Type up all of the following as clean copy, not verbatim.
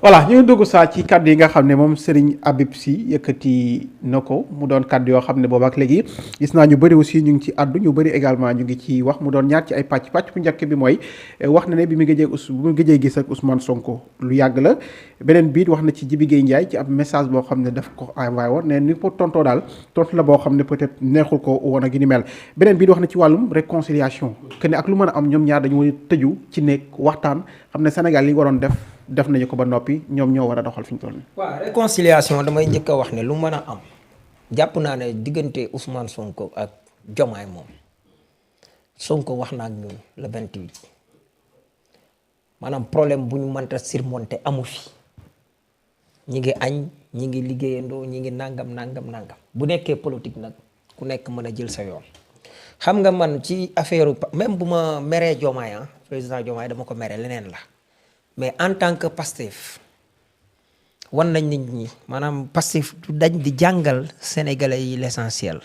voilà ñu ngi dugg saa ci kàddu yi nga xam ne moom Serigne Habib Sy yëkkati na ko mu doon kàddu yoo xam ne boobu ak léegi gis naa ñu bëri aussi ñu ngi ci àddu ñu bëri également ñu ngi ci wax mu doon ñaar ci ay pàcc bu njëkk bi mooy wax na ne bi mu gëjee gis ak Ousmane Sonko lu yàgg la beneen biit wax na ci Jibi Gueye Ndiaye ci ab message boo xam ne daf ko envoyé woon ne ni ko tontoo daal tontu la boo xam ne peut-être neexul ko woon ak gi ni mel beneen biit wax na ci wàllum réconciliation que ne ak lu mën a am ñoom ñaar dañu war a tëju ci nekk waxtaan xam ne Sénégal li waroon def nañu ko ba noppi ñoom ñoo war a doxal fi ñu toll nii. waaw réconciliation damay njëkk a wax ne lu mën a am jàpp naa ne diggante Ousmane Sonko ak Diomaye moom Sonko wax na ak ñun le 28 maanaam problème bu ñu mënta surmonter amu fi ñi ngi añ ñi ngi liggéeyandoo ñi ngi nangam. bu nekkee politique nag ku nekk mën a jël sa yoon. xam nga man ci affaire même bu ma meree Diomaye président Diomaye dama ko mere leneen la. mais en tant que Pastef wan nañ nit ñi maanaam Pastef du dañ di jàngal sénégalais yi l'essentiel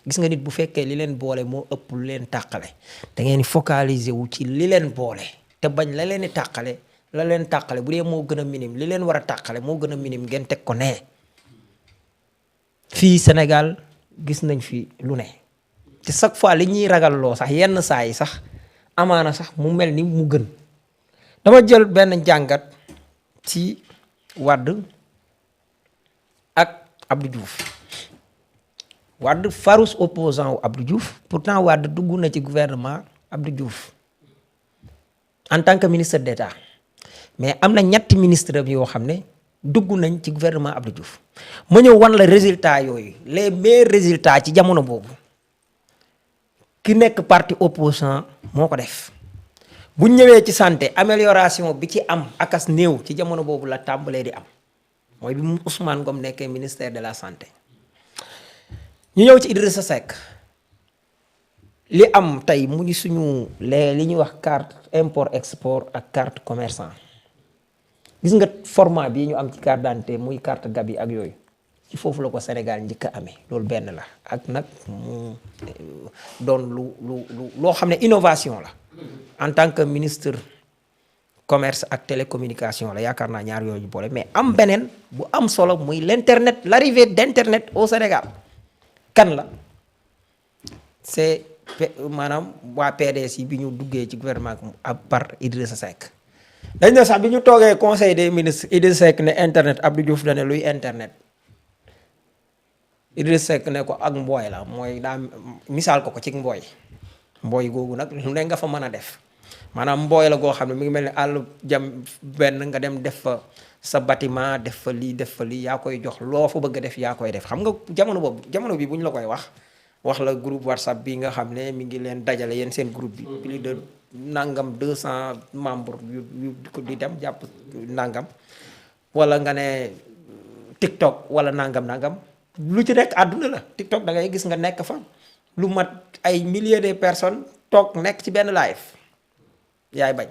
gis nga nit bu fekkee li leen boole moo ëpp lu leen tàqale da ngeen focaliser wu ci li leen boole te bañ la leen tàqale bu dee moo gën a minime li leen war a tàqale moo gën a minime ngeen teg ko nee. fii Sénégal gis nañ fi lu ne te chaque fois li ñuy ragalloo sax yenn saa yi sax amaana sax mu mel ni mu gën. dama jël benn jàngat ci Wade ak Abdou Diouf Wade farouche opposant wu Abdou Diouf pourtant Wade dugg na ci gouvernement Abdou Diouf en tant que ministre d'État mais am na ñetti ministre yoo xam ne dugg nañ ci gouvernement Abdou Diouf ma ñëw wan la résultat yooyu les meilleurs résultats ci jamono boobu ki nekk parti opposant moo ko def. bu ñëwee ci santé amélioration bi ci am akas néew ci jamono boobu la tàmbalee di am mooy bi mu Ousmane Ngom nekkee ministère de la santé ñu ñëw ci Idrissa Seck li am tey mu ngi suñu li ñuy wax carte import export ak carte commerçant gis nga format bii ñu am ci carte d'identité muy carte gab yi ak yooyu ci foofu la ko Sénégal njëkk a amee loolu benn la ak nag mu doon loo xam ne innovation la. en tant que ministre commerce ak télécommunication la yaakaar naa ñaar yooyu boole mais am beneen bu am solo muy l'internet l'arrivée d'internet au Sénégal kan la c'est maanaam waa PDS yi bi ñu duggee ci gouvernement par Idrissa Seck dañ ne sax bi ñu toogee conseil des ministres Idrissa Seck ne internet Abdou Diouf da ne luy internet Idrissa Seck ne ko ak mbooy la mooy daa misaal ko ci mbooy googu nag lu ne nga fa mën a def maanaam mbooy la goo xam ne mi ngi mel ni àll jam benn nga dem def fa sa bâtiment def fa lii yaa koy jox loo fa bëgg a def yaa koy def xam nga jamono bi bu ñu la koy wax la groupe WhatsApp bi nga xam ne mi ngi leen dajale yéen seen groupe bi plus de nangam 200 membres yu di dem jàpp nangam wala nga ne TikTok wala nangam lu ci nekk àdduna la TikTok da ngay gis nga nekk fa lu mat ay milliers de personnes toog nekk ci benn live yaay bañ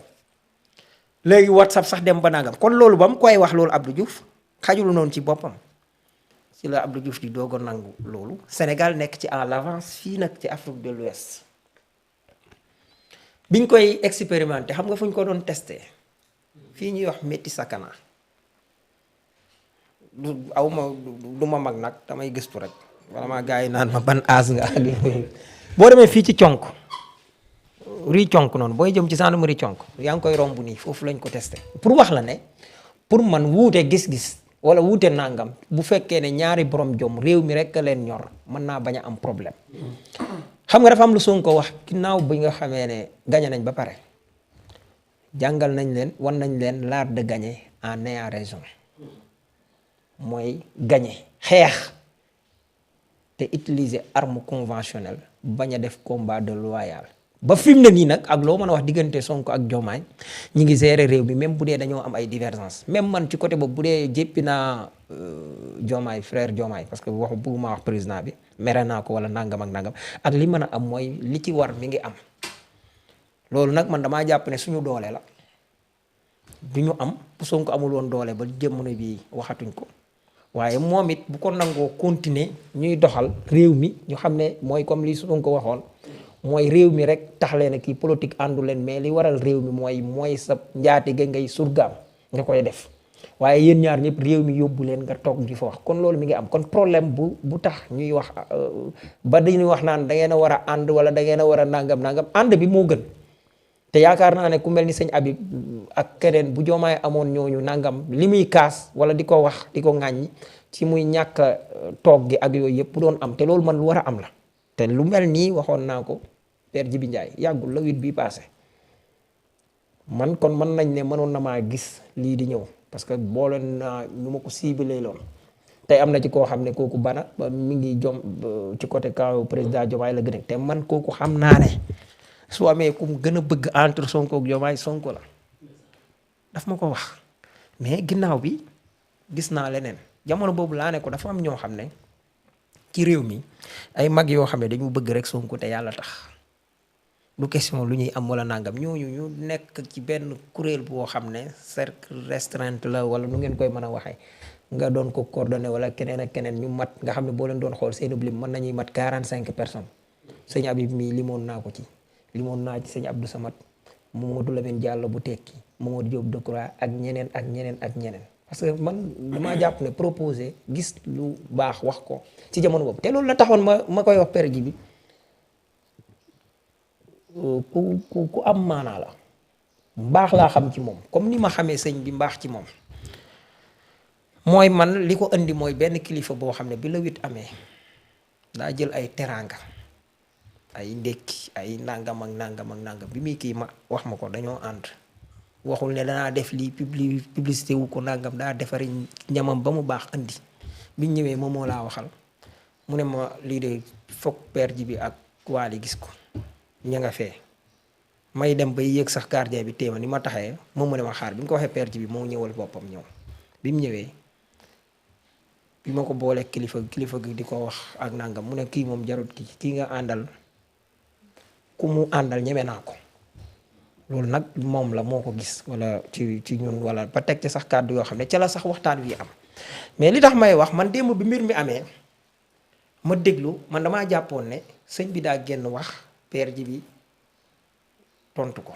léegi WhatsApp sax dem ba nangam kon loolu ba mu koy wax loolu Abdou Diouf xajul noonu ci boppam ci la Abdou Diouf di doog a nangu loolu Sénégal nekk ci en l'avance fii nag ci Afrique de l'Ouest biñ koy expérimenté xam nga fu ñu ko doon testé fii ñuy wax métti sakana du ma mag nag damay gëstu rek vraiment gars yi naan ma ban âge nga ak boo demee fii ci conk rii conk noonu booy jëm ci gendarmerie conk yaa ngi koy romb nii foofu lañ ko testé pour wax la ne pour man wuute gis-gis wala wuute nangam bu fekkee ne ñaari borom jom réew mi rek leen ñor mën naa bañ a am problème xam nga dafa am lu Sonko wax ginnaaw bi nga xamee ne gagné nañ ba pare jàngal nañ leen wan nañ leen l'art de gagner en ayant raison mooy gagné xeex te utiliser arme conventionnelle bañ a def combat de loyal ba fi mu ne nii nag ak loo mën a wax diggante Sonko ak Diomaye ñi ngi gérer réew mi même bu dee dañoo am ay divergence même man ci côté boobu bu dee jéppi naa Diomaye frère Diomaye parce que bëgguma wax président bi mere naa ko wala nangam ak nangam ak li mën a am mooy li ci war mi ngi am loolu nag man damaa jàpp ne suñu doole la du ñu am bu Sonko amul woon doole ba jamono bi waxatuñ ko waaye moom it bu ko nangoo continuer ñuy doxal réew mi ñu xam ne mooy comme li Sonko waxoon mooy réew mi rek tax leen kii politique àndu leen mais li waral réew mi mooy sa njaatige ngay surgaam nga koy def waaye yéen ñaar ñëpp réew mi yóbbu leen nga toog di fa wax kon loolu mi ngi am kon problème bu tax ñuy wax ba dañuy wax naan da ngeen a war a ànd wala da ngeen a war a nangam ànd bi moo gën te yaakaar naa ne ku mel ni sëñ Habib ak keneen bu Diomaye amoon ñooñu nangam li muy kaas wala di ko wax di ko ŋàññi ci muy ñàkk toog gi ak yooyu yëpp bu doon am te loolu man lu war a am la te lu mel nii waxoon naa ko Père Djibi Ndiaye yàggul la 8 bii passé man kon mën nañ ne mënoon na maa gis lii di ñëw parce que boole naa ñu ma ko ciblé lool tey am na ci koo xam ne kooku bana ba mi ngi jom ci côté kaw président Diomaye la gën a te man kooku xam naa ne su amee ku mu gën a bëgg entre Sonko ak Diomaye Sonko la daf ma ko wax mais ginnaaw bi gis naa leneen jamono boobu laa ne ko dafa am ñoo xam ne ci réew mi ay mag yoo xam ne dañu bëgg rek Sonko te yàlla tax du question lu ñuy am wala nangam ñooñu ñu nekk ci benn kuréel boo xam ne cercle restreint la wala nu ngeen koy mën a waxee nga doon ko coordonné wala keneen ak keneen ñu mat nga xam ne boo leen doon xool seen lim mën nañuy mat 45 personnes sëñ Habib mii limoon naa ko ci limoon naa ci sëñ Abdou Samad Mamadou Lamine Diallo bu tekki Mamadou Diop Decroix ak ñeneen ak ñeneen ak ñeneen parce que man damaa jàpp ne proposé gis lu baax wax ko ci jamono boobu te loolu la taxoon ma koy wax Père Djibi ku am maanaa la mbaax laa xam ci moom comme ni ma xamee sëñ bi mbaax ci moom mooy man li ko indi mooy benn kilifa boo xam ne bi la 8 amee daa jël ay teraanga ay ndékki ay nangam ak nangam bi muy kii ma wax ma ko dañoo ànd waxul ne danaa def lii publicité wu ko nangam daa defari ñamam ba mu baax andi biñ ñëwee moom moo laa waxal mu ne ma lii de foog Père Djibi ak Waly gis ko ña nga fee may dem bay yéeg sax gardien bi téema ni ma taxee moom mu ne ma xaar bi mu ko waxee Père Djibi moo ñëwal boppam ñëw bi mu ñëwee bi ma ko boolee kilifa gi di ko wax ak nangam mu ne kii moom jarut kii nga àndal ku mu àndal ñeme naa ko loolu nag moom la moo ko gis wala ci ñun wala ba teg ci sax kàddu yoo xam ne ca la sax waxtaan wi am mais li tax may wax man démb bi mbir mi amee ma déglu man damaa jàppoon ne sëñ bi daa génn wax Père Djibi tontu ko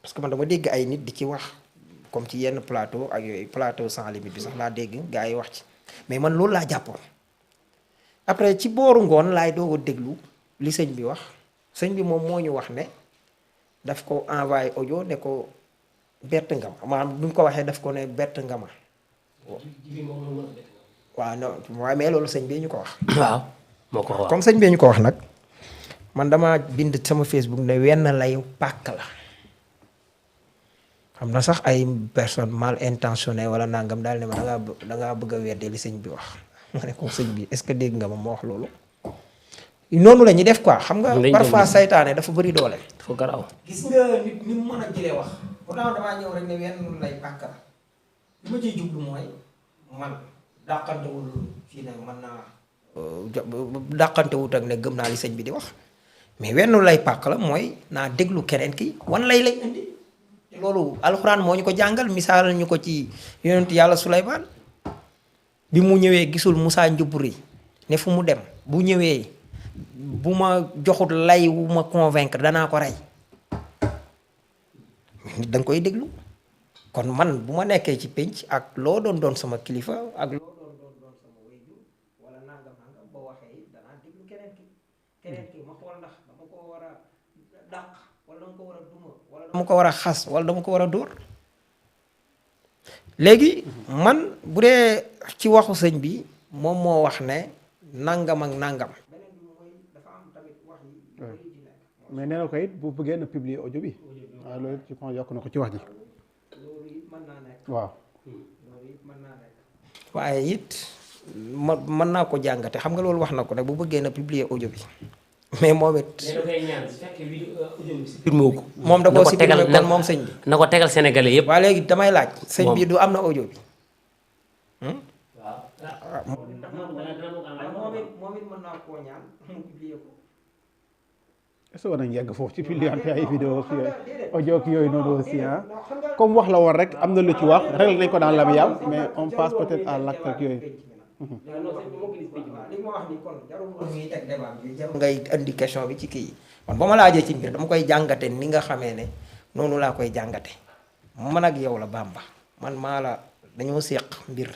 parce que man dama dégg ay nit di ci wax comme ci yenn plateau ak yooyu plateau sans limite bi sax laa dégg gaa yi wax ci mais man loolu laa jàppoon après ci booru ngoon laay doog a déglu li sëñ bi wax sëñ bi moom moo ñu wax ne daf ko envoyé audio ne ko bett nga ma maanaam bi mu ko waxee daf ko ne bett nga ma waaw non waaye mais loolu sëñ bee ñu ko wax. waaw moo ko wax comme sëñ bee ñu ko wax nag man dama bind sama Facebook ne wenn lay pàkk la xam na sax ay personnes mal intentionnées wala nangam daal ne ma dangaa bëgg a wedde li sëñ bi wax ma ne ko sëñ bi est-ce que dégg nga ma wax loolu noonu la ñuy def quoi xam nga parfois saytaane dafa bëri doole. dafa garaaw. gis nga nit ni mu mën a jëlee wax pourtant damaa ñëw rek ne wenn lay pàkk la li ma ciy jublu mooy man dàqantewul fii ne mën naa dàqantewut ak ne gëm naa li sëñ bi di wax mais wenn lay pàkk la mooy naa déglu keneen ki wan lay indi te loolu alxuraan moo ñu ko jàngal misaal ñu ko ci yonent yàlla Suleymaan bi mu ñëwee gisul Musaa Njuburi ne fu mu dem bu ñëwee bu ma joxut lay wu ma convaincre danaa ko rey nit da nga koy déglu kon man bu ma nekkee ci pénc ak loo doon sama kilifa ak loo doon sama wéyju wala nangam boo waxee danaa déglu keneen ki ma xool ndax dama ko war a dàq wala dama ko war a duma wala dama ko war a xas wala dama ko war a dóor léegi man bu dee ci waxu sëñ bi moom moo wax ne nangam ak nangam. mais nee na ko it bu bëggee na publier audio bi waaw loolu ci kon yokk na ko ci wax ji waaw. waaye it mën naa ko jàngate xam nga loolu wax na ko nag bu bëggee na publier audio bi mais moom it. moom da koo supprimer kon moom sëñ bi. na ko tegal sénégalais yëpp. waaye léegi damay laaj. sëñ bi du am na audio bi. moom it mën naa koo ñaan mu publier ko. est-ce que war nañ yegg foofu ci publiante ay vidéo ki yooyu audio ki yooyu noonu aussi ah comme wax la woon rek am na lu ci wax réglé nañ ko dans l'amiable mais on passe peut-être à l'acte ak yooyu. li ma wax ni kon jarul muy teg débat bi ngay indi question bi ci kii yi man ba ma laajee ci mbir dama koy jàngate ni nga xamee ne noonu laa koy jàngate man ak yow la Bamba man maa la dañoo séq mbir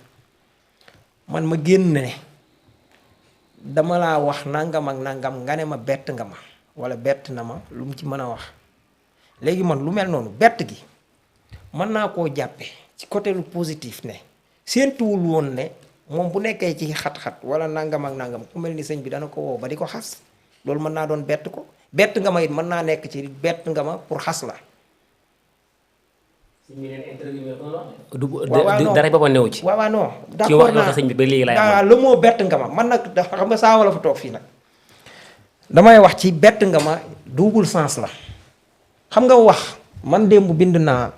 man ma génn ne dama laa wax nangam ak nangam nga ne ma bett nga ma wala bett na ma lu mu ci mën a wax léegi man lu mel noonu bett gi mën naa koo jàppe ci côté lu positif ne séentuwul woon ne moom bu nekkee ci xat-xat wala nangam ak nangam ku mel ni sëñ bi dana ko woo ba di ko xas loolu mën naa doon bett ko bett nga ma it mën naa nekk ci bett nga ma pour xas la. dara ba néew ci. waaw non ci wax na sëñ bi ba léegi lay am le mot bett nga ma man nag xam nga saa wala fa toog fii nag damay wax ci bett nga ma double sens la xam nga wax man démb bind naa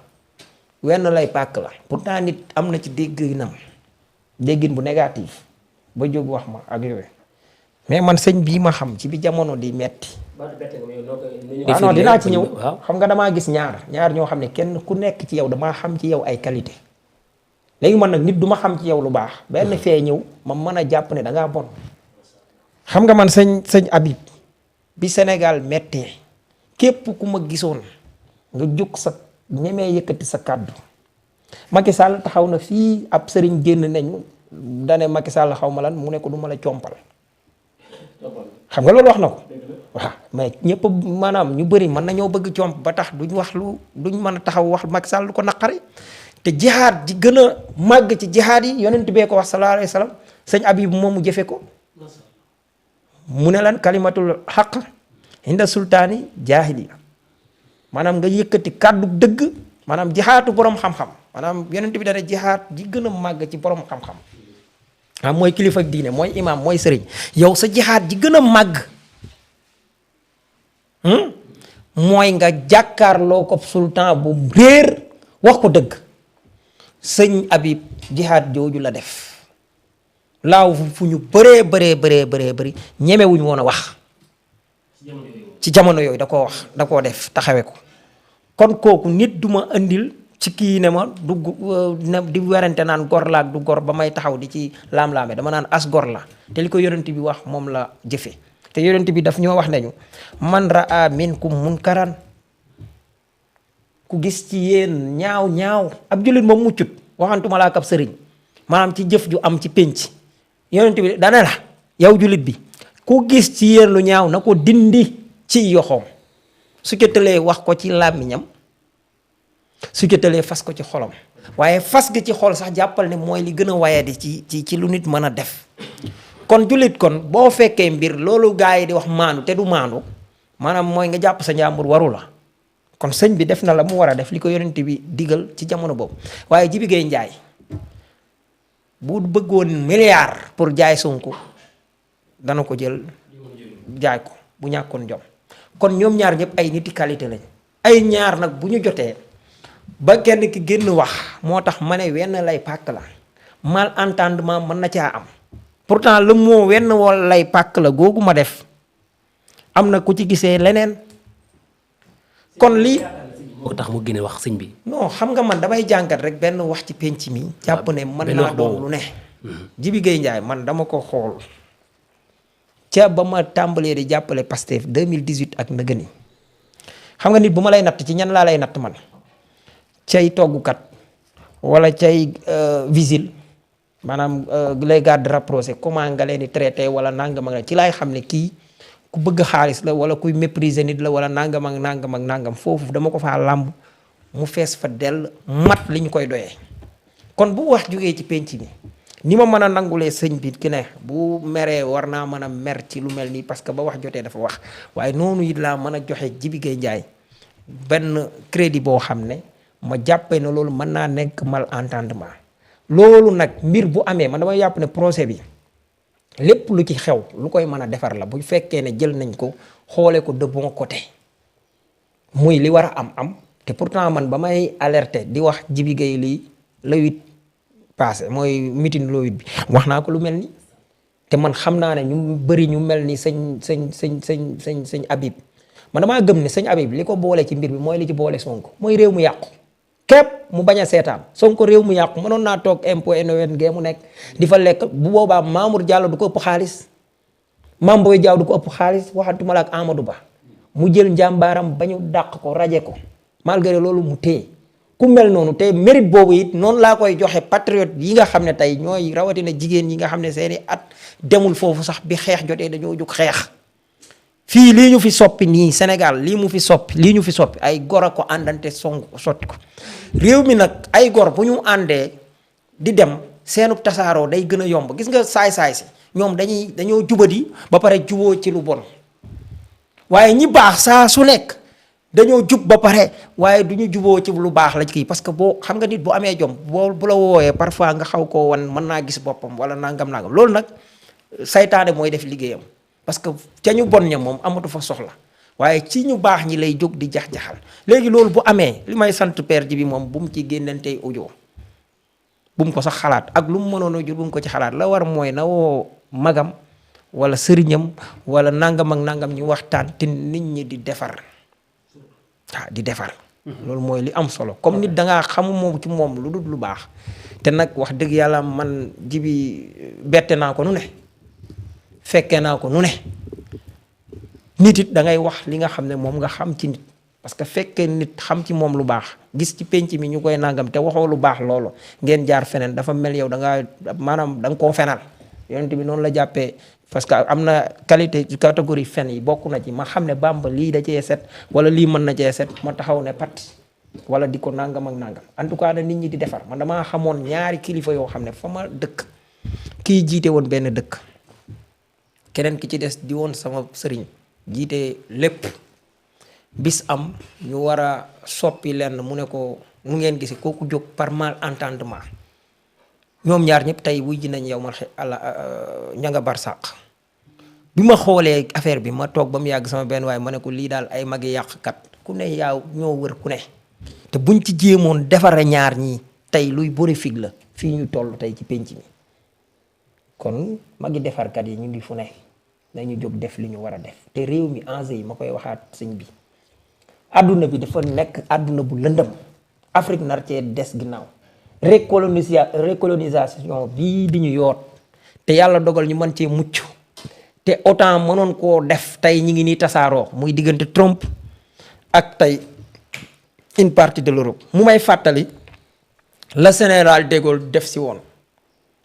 wenn lay pàkk la pourtant nit am na ci déggin bu négatif ba jóg wax ma ak yooyu mais man sëñ bii ma xam ci bi jamono di metti waaw non dinaa ci ñëw xam nga damaa gis ñaar ñoo xam ne kenn ku nekk ci yow damaa xam ci yow ay qualité léegi man nag nit du ma xam ci yow lu baax benn fee ñëw ma mën a jàpp ne dangaa bon xam nga man sëñ Habib bi Sénégal mettee képp ku ma gisoon nga jóg sa ñemee yëkkati sa kàddu Macky Sall taxaw na fii ab sëriñ génn nañu dane Macky Sall xaw ma lan mu ne ko du ma la compal xam nga loolu wax na ko waaw mais ñëpp maanaam ñu bëri mën nañoo bëgg comp ba tax duñ mën a taxaw wax Macky Sall lu ko naqari te jihaad ji gën a màgg ci jihaad yi yonent bee ko wax sallallahu alayhi wa sallam sëñ Habib moom mu jëfe ko mu ne lan kalimatul xaq inda sultaani jaahili maanaam nga yëkkati kàddu dëgg maanaam jihaatu borom xam-xam maanaam yonent bi dana jihaat ji gën a màgg ci borom xam-xam mooy kilifa ak diine mooy imaam mooy sëriñ yow sa jihaat ji gën a màgg mooy nga jàkkaarloo ko sultan bu réer wax ko dëgg sëñ Habib jihaat jooju la def laaw fu ñu bëree ñemewuñu woon a wax ci jamono yooyu da koo def taxawe ko kon kooku nit duma indil ci kii ne ma du di werante naan gor la ak du gor ba may taxaw di ci laam-laame dama naan as gor la te li ko yonent bi wax moom la jëfe te yonent bi daf ñoo wax nañu man raa minkum munkaran ku gis ci yéen ñaaw ab jullit moom muccut waxantuma laa ak ab sëriñ maanaam ci jëf ju am ci pénc yonent bi dana la yow jullit bi ku gis ci yéen lu ñaaw na ko dindi ci yoxoom su ko tëlee wax ko ci làmmiñam su ko tëlee fas ko ci xolam waaye fas gi ci xol sax jàppal ne mooy li gën a wayadi ci lu nit mën a def kon jullit kon boo fekkee mbir loolu gaa yi di wax maandu te du maandu maanaam mooy nga jàpp sa njàmbur waru la kon sëñ bi def na la mu war a def li ko yonent bi digal ci jamono boobu waaye Jibi Gueye Njaay bu bëggoon milliard pour jaay Sonko dana ko jël jaay ko bu ñàkkoon jom kon ñoom ñaar ñëpp ay niti qualité lañ ay ñaar nag bu ñu jotee ba kenn ki génn wax moo tax ma ne wenn lay pàkk la malentendement mën na caa am pourtant le mot wenn wol lay pàkk la googu ma def am na ku ci gisee leneen kon lii moo tax mu génne wax sëñ bi non xam nga man damay jàngat rek benn wax ci penc mi jàpp ne mën naa doon lu ne Jibi Gueye Njaay man dama ko xool ca ba ma tàmbalee di jàppale Pastef 2018 ak ndëgëni xam nga nit bu ma lay natt ci ñan laa lay natt man cay toggukat wala cay vigile maanaam les gardes rapprochés comment nga leen di traité wala nangam ak ci laay xam ne kii ku bëgg xaalis la wala kuy mépriser nit la wala nangam ak nangam foofu dama ko faa làmb mu fees fa dell mat li ñu koy doyee kon bu wax jógee ci penc bi ni ma mën a nangulee sëñ bi ki ne bu meree war naa mën a mer ci lu mel nii parce que ba wax jotee dafa wax waaye noonu it laa mën a joxe Jibi Gueye Njaay benn crédit boo xam ne ma jàppee ne loolu mën naa nekk malentendement loolu nag mbir bu amee man damay jàpp ne procès bi lépp lu ci xew lu koy mën a defar la bu fekkee ne jël nañ ko xoole ko de bon côté muy li war a am te pourtant man ba may alerter di wax Jibi Gueye lii la 8 passé mooy meeting le 8 bi wax naa ko lu mel ni te man xam naa ne ñu bëri ñu mel ni sëñ Habib man damaa gëm ne sëñ Habib li ko boole ci mbir bi mooy li ci boole Sonko mooy réew mu yàqu képp mu bañ a seetaan Sonko réew mu yàqu mënoon naa toog impôt NON gee mu nekk di fa lekk bu boobaa Mamour Diallo du ko ëpp xaalis Mame Boye Diao du ko ëpp xaalis waxatuma la ak Amadou Ba mu jël njàmbaaram ba ñu dàq ko raje ko malgré loolu mu téye ku mel noonu te mérite boobu it noonu laa koy joxe patriote yi nga xam ne tey ñooy rawatina jigéen yi nga xam ne seeni at demul foofu sax bi xeex jotee dañoo jug xeex fii lii ñu fi soppi nii Sénégal lii ñu fi soppi ay gor a ko àndante sotti ko réew mi nag ay gor bu ñu àndee di dem seenub tasaaroo day gën a yomb gis nga saay-saay si ñoom dañoo jubadi ba pare juboo ci lu bon waaye ñi baax saa su nekk dañoo jub ba pare waaye du ñu juboo ci lu baax la kii parce que boo xam nga nit bu amee jom bu la wooyee parfois nga xaw koo wan mën naa gis boppam wala nangam loolu nag saytaane mooy def liggéeyam parce que ca ñu bon ña moom amatu fa soxla waaye ci ñu baax ñi lay jóg di jax-jaxal léegi loolu bu amee li may sant père ji bi moom bu mu ci génnantey audio bu mu ko sax xalaat ak lu mu mënoon a jur bu mu ko ci xalaat la war mooy na woo magam wala sëriñam wala nangam ak nangam ñu waxtaan te nit ñi di defar waaw di defar loolu mooy li am solo comme nit dangaa xamu moom ci moom lu dul lu baax te nag wax dëgg yàlla man jibi bette naa ko nu ne fekkee naa ko nu ne nit it da ngay wax li nga xam ne moom nga xam ci nit parce que fekkee nit xam ci moom lu baax gis ci penc mi ñu koy nangam te waxoo lu baax loolu ngeen jaar feneen dafa mel yow da ngaa maanaam da nga koo fenal yonent bi noonu la jàppee parce que am na catégorie fen yi bokk na ci ma xam ne Bàmba lii da cee set wala lii mën na cee set ma taxaw ne pat wala di ko nangam ak nangam en tout cas nit ñi di defar man damaa xamoon ñaari kilifa yoo xam ne fa ma dëkk kii jiite woon benn dëkk keneen ki ci des di woon sama sëriñ jiite lépp bis am ñu war a soppi lenn mu ne ko nu ngeen gisi kooku jóg par mal entendement ñoom ñaar ñëpp tey wuy ji nañ yow ma ña nga barsàq bi ma xoolee affaire bi ma toog ba mu yàgg sama benn waaye ma ne ko lii daal ay magi yàqkat ku ne yaaw ñoo wër ku ne te buñ ci jéemoon defare ñaar ñii tey luy bénéfique la fii ñu toll tey ci penc mi kon magi defarkat yi ñu ngi fu ne nañu jóg def li ñu war a def te réew mi enjeu yi ma koy waxaat sëñ bi adduna bi dafa nekk adduna bu lëndëm Afrique nar cee des ginnaaw recolonisation bii di ñu yoot te yàlla dogal ñu mën cee mucc te autant mënoon koo def tey ñi ngi nii tasaaroo muy diggante Trump ak tey une partie de l'Europe mu may fàttali la général de Gaulle def si woon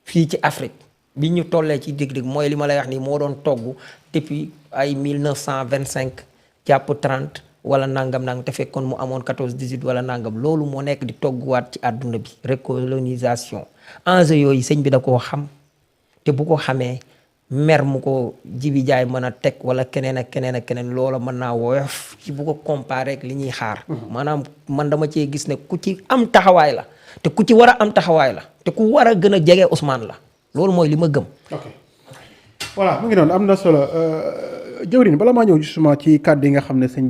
fii ci Afrique bi ñu tollee ci dig-dig mooy li ma lay wax nii moo doon togg depuis ay 1925 jàpp 30 wala nangam te fekkoon mu amoon 14 18 wala nangam loolu moo nekk di togguwaat ci àdduna bi recolonisation enjeu yooyu sëñ bi da koo xam te bu ko xamee mer mu ko Jibi Jaay mën a teg wala keneen ak keneen loola mën naa woyof ci bu ko comparé ak li ñuy xaar maanaam man dama cee gis ne ku ci am taxawaay la te ku ci war a am taxawaay la te ku war a gën a jege Ousmane la loolu mooy li ma gëm. ok voilà mu ngi noonu am na solo jëwriñ bala maa ñëw justement ci kàddu yi nga xam ne sëñ